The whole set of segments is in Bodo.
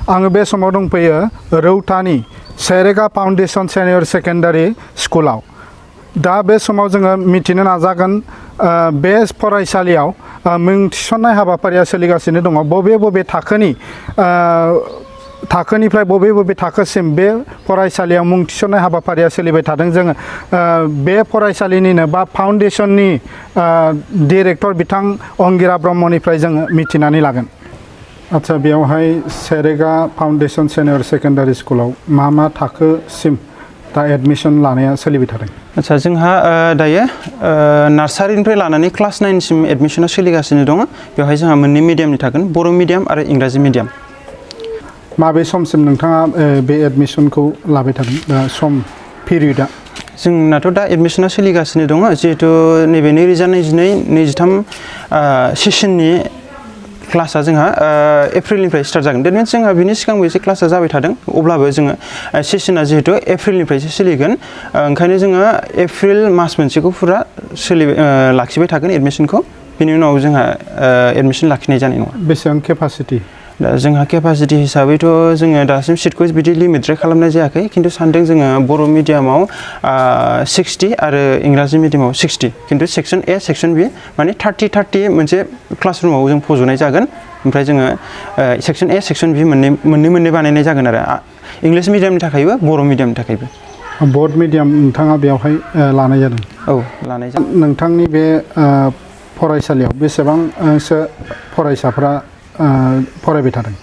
आङो बे समाव दंफैयो रौतानि सेरेगा फाउन्डेसन सेनियर सेकेन्डारि स्कुलाव दा बे समाव जोङो मिथिनो नाजागोन बे फरायसालियाव मुं थिसननाय हाबाफारिया सोलिगासिनो दङ बबे थाखोनिफ्राय बबे थाखोसिम बे फरायसालियाव मुं थिसननाय हाबाफारिया सोलिबाय थादों जोङो बे फरायसालिनिनो बा फाउन्डेसननि डिरेक्टर बिथां अंगिरा ब्रह्मनिफ्राय जोङो मिथिनानै लागोन आच्छा बेयावहाय सेरेगा फाउन्डेसन सेनियर सेकेन्डारि स्कुलाव मा थाखोसिम दा एडमिशन लानाया सोलिबाय थादों आच्छा जोंहा दायो नार्सारिनिफ्राय लानानै क्लास 9 सिम एडमिशना सोलिगासिनो दङ बेवहाय जोंहा मोननै मिडियामनि थागोन बर' मिडियाम आरो इंराजि मिडियाम माबे समसिम नोंथाङा बे एडमिशनखौ लाबाय थादों दा सम पिरियडआ जोंनाथ' दा एडमिशना सोलिगासिनो दङ जिहेतु नैबे 2022-23 सेसननि क्लासा जोंहा एप्रिलनिफ्राय स्टार्ट जागोन देट मिन्स जोंहा बिनि सिगांबो एसे क्लासा जाबाय थादों अब्लाबो जोङो सेसना जिहेतु एप्रिलनिफ्रायसो सोलिगोन ओंखायनो जोङो एप्रिल मास मोनसेखौ फुरा लाखिबाय थागोन एडमिशनखौ बिनि उनाव जोंहा एडमिशन लाखिनाय जानाय नङा बेसेबां केपासिटि दा जोंहा केपासिटि हिसाबैथ' जोङो दासिम सिटखौ बिदि लिमिटद्राय खालामनाय जायाखै खिन्थु सानदों जोङो बर' मिडियामाव 60 आरो इंराजि मिडियामाव 60 खिन्थु सेक्सन ए सेक्सन बि माने 30 मोनसे क्लासरुमाव जों फज'नाय जागोन ओमफ्राय जोङो सेक्सन ए सेक्सन बि मोननै बानायनाय जागोन आरो इंलिश मिडियामनि थाखायबो बर' मिडियामनि थाखायबो बर' मिडियाम नोंथाङा बेवहाय लानाय जादों औ लानाय जादों नोंथांनि बे फरायसालियाव बेसेबांसो फरायसाफ्रा फरायबाय थादों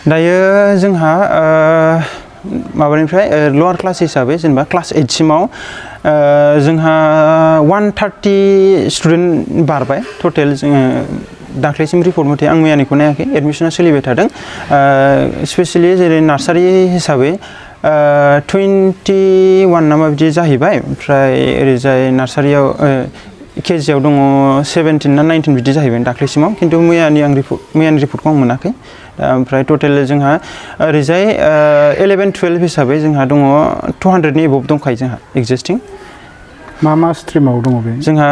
दायो जोंहा माबानिफ्राय लवार क्लास हिसाबै जेनेबा क्लास 8 सिमाव जोंहा 130 स्टुडेन्ट बारबाय टटेल जोङो दाख्लैसिम रिपर्ट मथे आं मैयानिखौ नायाखै एडमिशना सोलिबाय थादों स्पेसियेलि जेरै नार्सारि हिसाबै 21 नामा बिदि जाहैबाय ओमफ्राय ओरैजाय नार्सारियाव केजिआव दङ 17 ना 19 बिदि जाहैबाय दाख्लैसिमाव खिन्थु मैयानि रिपर्टखौ आं मोनाखै ओमफ्राय टटेल जोंहा ओरैजाय 11-12 हिसाबै जोंहा दङ 200नि एबभ दंखायो जोंहा एक्जिस्टिं मा स्ट्रिमाव दङ बे जोंहा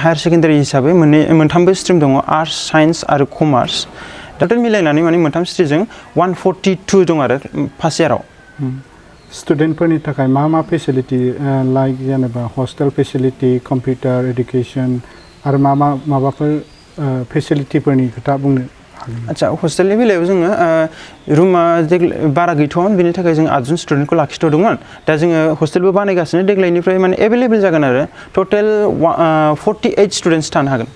हायार सेकेन्डारि हिसाबै मोनथामबो स्ट्रिम दङ आर्ट्स साइन्स आरो कमार्स टटेल मिलायनानै माने मोनथाम स्ट्रिमजों 142 दं आरो फार्स्ट इयाराव स्टुडेन्टफोरनि थाखाय मा फेसिलिटि लाइक जेनेबा हस्टेल फेसिलिटि कम्पिउटार एडुकेसन आरो माबाफोर फेसिलिटिफोरनि खोथा बुंनो हागोन आच्छा हस्टेलनि बेलायाव जोङो रुमा बारा गैथ'वामोन बेनि थाखाय जों 8 जन स्टुडेन्टखौ लाखिथ'दोंमोन दा जोङो हस्टेलबो बानायगासिनो देग्लायनिफ्राय माने एभेलेबल जागोन आरो टटेल 48 स्टुडेन्टस थानो हागोन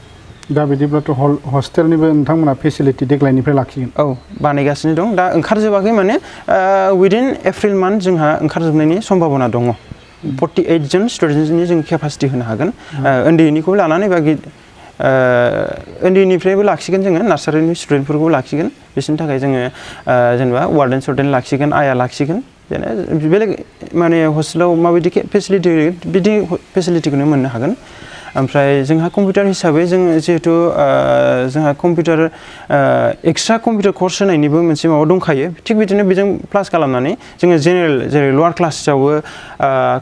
दा बिदिब्लाथ' हस्टेलनिबो नोंथांमोना फेसिलिटि देग्लायनिफ्राय लाखिगोन औ बानायगासिनो दं दा ओंखारजोबाखै माने उइदिन एप्रिल मान्थ जोंहा ओंखारजोबनायनि सम्भाबना दङ 48 जन स्टुडेन्टसनि जों केपासिटि होनो हागोन उन्दैनिखौ लानानै बा उन्दैनिफ्रायबो लाखिगोन जोङो नार्सारिनि स्टुडेन्टफोरखौ लाखिगोन बिसोरनि थाखाय जोङो जेनेबा वार्डेन लाखिगोन आया लाखिगोन जेनेबा बेलेग माने हस्टेलाव माबायदि फेसिलिटि बिदि फेसिलिटिखौनो मोननो हागोन ओमफ्राय जोंहा कम्पिउटार हिसाबै जों जिहेतु जोंहा कम्पिउटार एक्सट्रा कम्पिउटार कर्स होनायनिबो मोनसे माबा दंखायो थिग बिदिनो बेजों प्लास खालामनानै जोङो जेनेरेल जेरै लवार क्लासावबो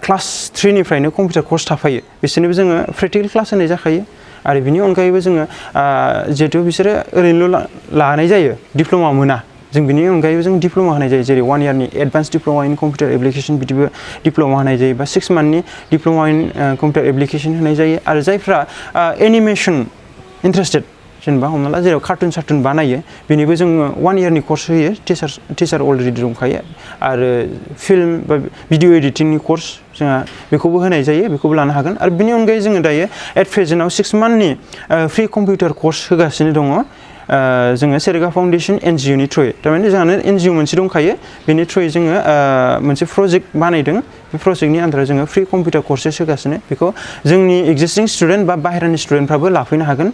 क्लास 3 निफ्रायनो कम्पिउटार कर्स थाफायो बिसोरनोबो जोङो प्रेक्टिकेल क्लास होनाय जाखायो आरो बिनि अनगायैबो जोङो जिहेतु बिसोरो ओरैनोल' लानाय जायो डिप्ल'मा मोना जों बिनि अनगायैबो जों डिप्ल'मा होनाय जायो जेरै 1 इयारनि एडभान्स डिप्ल'मा इन कम्पिउटार एप्लिकेसन बिदिबो डिप्ल'मा होनाय जायो बा 6 मान्थनि डिप्ल'मा इन कम्पिउटार एप्लिकेसन होनाय जायो आरो जायफ्रा एनिमेसन इन्टारेस्टेड जेनेबा हमना ला जेराव कार्टुन बानायो बेनिबो जोङो 1 इयारनि कर्स होयो टिचार अलरेडि दंखायो आरो फिल्म बा भिडिअ एडिटिंनि कर्स जोंहा बेखौबो होनाय जायो बेखौबो लानो हागोन आरो बिनि अनगायै जोङो दायो एट प्रेजेन्टआव 6 मान्थनि फ्रि कम्पिउटार कर्स होगासिनो दङ जोङो सेरेगा फाउन्डेसन एनजिअनि थ्रुयै थारमाने जोंहानो एनजिअ मोनसे दंखायो बेनि थ्रुयै जोङो मोनसे प्रजेक्ट बानायदों बे प्रजेक्टनि आन्दाराव जोङो फ्रि कम्पिउटार कर्सेस होगासिनो बेखौ जोंनि एक्जिस्टिं स्टुडेन्ट बा बाहेरानि स्टुडेन्टफ्राबो लाफैनो हागोन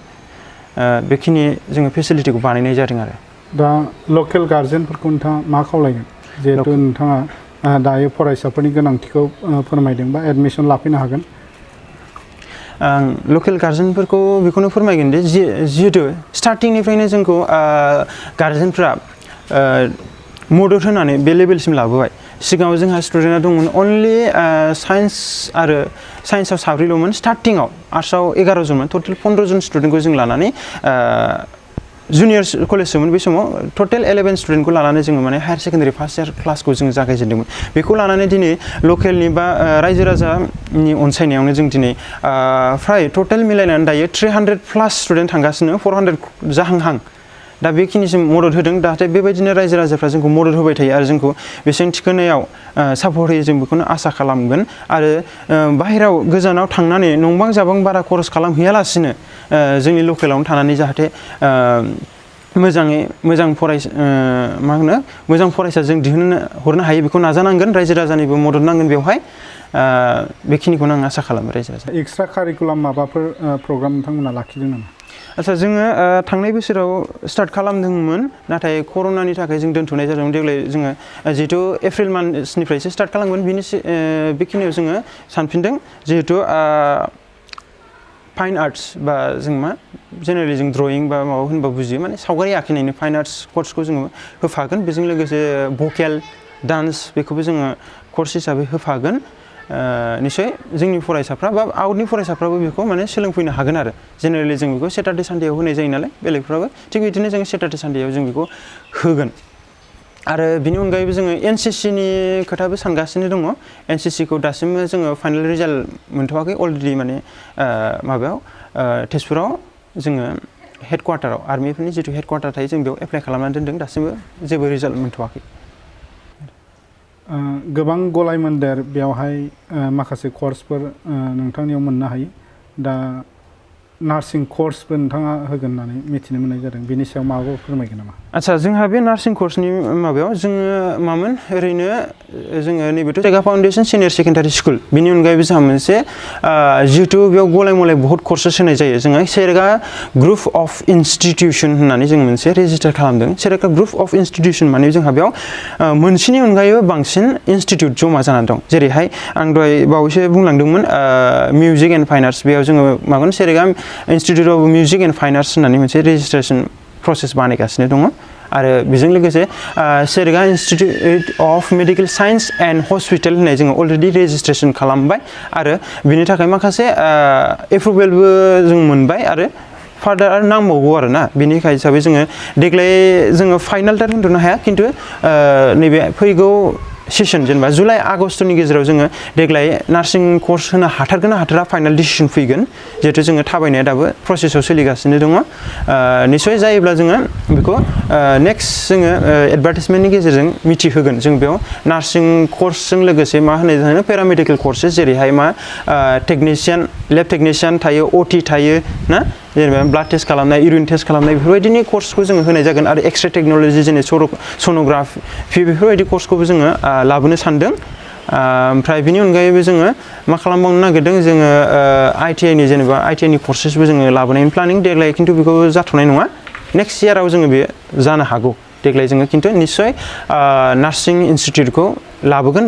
बेखिनि जोङो फेसिलिटिखौ बानायनाय जादों आरो दा लकेल गार्जेनफोरखौ नोंथाङा मा खावलायगोन जिहेतु नोंथाङा दायो फरायसाफोरनि गोनांथिखौ फोरमायदों बा एडमिसन लाफैनो हागोन आं लकेल गार्जेनफोरखौ बेखौनो फोरमायगोन दि जिहेतु स्टार्टिंनिफ्रायनो जोंखौ गार्जेनफ्रा मदद होनानै बे लेभेलसिम लाबोबाय सिगाङाव जोंहा स्टुडेन्टआ दंमोन अनलि साइन्सआव 7ल'मोन स्टार्टिंआव आर्ट्सआव 11 जनमोन टटेल 15 जन स्टुडेन्टखौ जों लानानै जुनियर कलेजसोमोन बे समाव टटेल 11 स्टुडेन्टखौ लानानै जोङो माने हायार सेकेन्डारि फार्स्ट इयार क्लासखौ जों जागायजेनदोंमोन बेखौ लानानै दिनै लकेलनि बा रायजो राजानि अनसायनायावनो जों दिनै फ्राय टटेल मिलायनानै दायो 300+ स्टुडेन्ट थांगासिनो 400 जाहांहां दा बेखिनिसिम मदद होदों जाहाथे बेबायदिनो रायजो राजाफ्रा जोंखौ मदद होबाय थायो आरो जोंखौ बेसेन थिखोनायाव सापर्ट होयो जों बेखौनो आसा खालामगोन आरो बाहेराव गोजानाव थांनानै नंबां जाबां बारा खरस खालामहैयालासिनो जोंनि लकेलावनो थानानै जाहाथे मोजां फरायसा मा होनो मोजां फरायसा जों दिहुननो हरनो हायो बेखौ नाजानांगोन रायजो राजानिबो मदद नांगोन बेवहाय बेखिनिखौनो आं आसा खालामो रायजो राजा एक्सट्रा कारिकुलाम माबाफोर प्रग्राम नोंथांमोना लाखिदों नामा आচ্ছা जोङो थांनाय बोसोराव स्टार्ट खालामदोंमोन नाथाय कर'नानि थाखाय जों दोनथ'नाय जादोंमोन देग्लाय जोङो जिहेतु एप्रिल मान्थनिफ्रायसो स्टार्ट खालामगोन बेखिनियाव जोङो सानफिनदों जिहेतु फाइन आर्ट्स बा जों मा जेनेरेलि जों ड्रयिं बा माबा होनबा बुजियो माने सावगारि आखिनायनि फाइन आर्ट्स कर्सखौ जोङो होफागोन बेजों लोगोसे भकेल डान्स बेखौबो जोङो कर्स हिसाबै होफागोन निश्चय जोंनि फरायसाफ्रा बा आउटनि फरायसाफ्राबो बेखौ माने सोलोंफैनो हागोन आरो जेनेरेलि जों बेखौ सेटारडे सानडेआव होनाय जायो नालाय बेलेगफ्राबो थिग बिदिनो जों सेटारडे सानडेआव जों बेखौ होगोन आरो बिनि अनगायैबो जोङो एनसिसिनि खोथाबो सानगासिनो दङ एनसिसिखौ दासिमबो जोङो फाइनाल रिजाल्ट मोनथ'वाखै अलरेडि माने माबायाव तेजपुराव जोङो हेडक्वार्टाराव आर्मिफोरनि जिथु हेडक्वार्टार थायो जों बेयाव एप्लाइ खालामनानै दोनदों दासिमबो जेबो रिजाल्ट मोनथ'वाखै गोबां गलायमोन्देर बेवहाय माखासे कर्सफोर नोंथांनियाव मोननो हायो दा नार्सिं कर्सबो नोंथाङा होगोन होननानै मिथिनो मोननाय जादों बेनि सायाव माबाफोर फोरमायगोन नामा आচ্ছা जोंहा बे नार्सिं कर्सनि माबायाव जोङो मामोन ओरैनो जोङो नैबेथ' सेरेगा फाउन्डेसन सिनियर सेकेन्डारि स्कुल बेनि अनगायैबो जोंहा मोनसे जिहेतु बेयाव गलाय मलाय बहुत कर्सेस होनाय जायो जोङो सेरेगा ग्रुप अफ इनस्टिटिउसन होननानै जों मोनसे रेजिस्टार खालामदों सेरेगा ग्रुप अफ इनस्टिटिउसन माने जोंहा बेयाव मोनसेनि अनगायैबो बांसिन इनस्टिटिउट जमा जानानै दं जेरैहाय आं दहाय बावैसो बुंलांदोंमोन मिउजिक एन्ड फाइन आर्ट्स बेयाव जोङो मागोन सेरेगा institute of music and fine arts होननानै मोनसे रेजिस्ट्रेसन प्रसेस बानायगासिनो दङ आरो बेजों लोगोसे सेरेगा institute of medical science and hospital होननाय जोङो अलरेडि रेजिस्ट्रेसन खालामबाय आरो बिनि थाखाय माखासे एप्रुभेलबो जों मोनबाय आरो फार्दार आरो नांबावगौ आरो ना बेनिखाय हिसाबै जोङो देग्लाय जोङो फाइनाल टार होनथ'नो हाया खिन्थु नैबे फैगौ सेसन जेनेबा जुलाइ आगस्टनि गेजेराव जोङो देग्लाय नार्सिं कर्स होनो हाथारगोन ना हाथारा फाइनाल डिसिसन फैगोन जिहेतु जोङो थाबायनाया दाबो प्रसेसआव सोलिगासिनो दङ निश्चय जायोब्ला जोङो बेखौ नेक्स्ट जोङो एडभार्टाइजमेन्टनि गेजेरजों मिथिहोगोन जों बेयाव नार्सिं कर्सजों लोगोसे मा होनाय जायो पेरामेडिकेल कर्सेस जेरैहाय मा टेकनिशियान लेब टेकनिशियान थायो अटि थायो ना जेनेबा ब्लाड टेस्ट खालामनाय इउरिन टेस्ट खालामनाय बेफोरबायदिनि कर्सखौ जोङो होनाय जागोन आरो एक्सरे टेक्न'लजि जेरै सन'ग्राफि बेफोरबायदि कर्सखौबो जोङो लाबोनो सानदों ओमफ्राय बिनि अनगायैबो जोङो मा खालामबावनो नागिरदों जोङो आइटिआइनि जेनेबा आइटिआइनि कर्सेसबो जोङो लाबोनायनि प्लानिं देग्लाय खिन्थु बेखौ जाथ'नाय नङा नेक्स्ट इयाराव जोङो बे जानो हागौ देग्लाय जोङो खिन्थु निश्चय नार्सिं इन्स्टिटिउटखौ लाबोगोन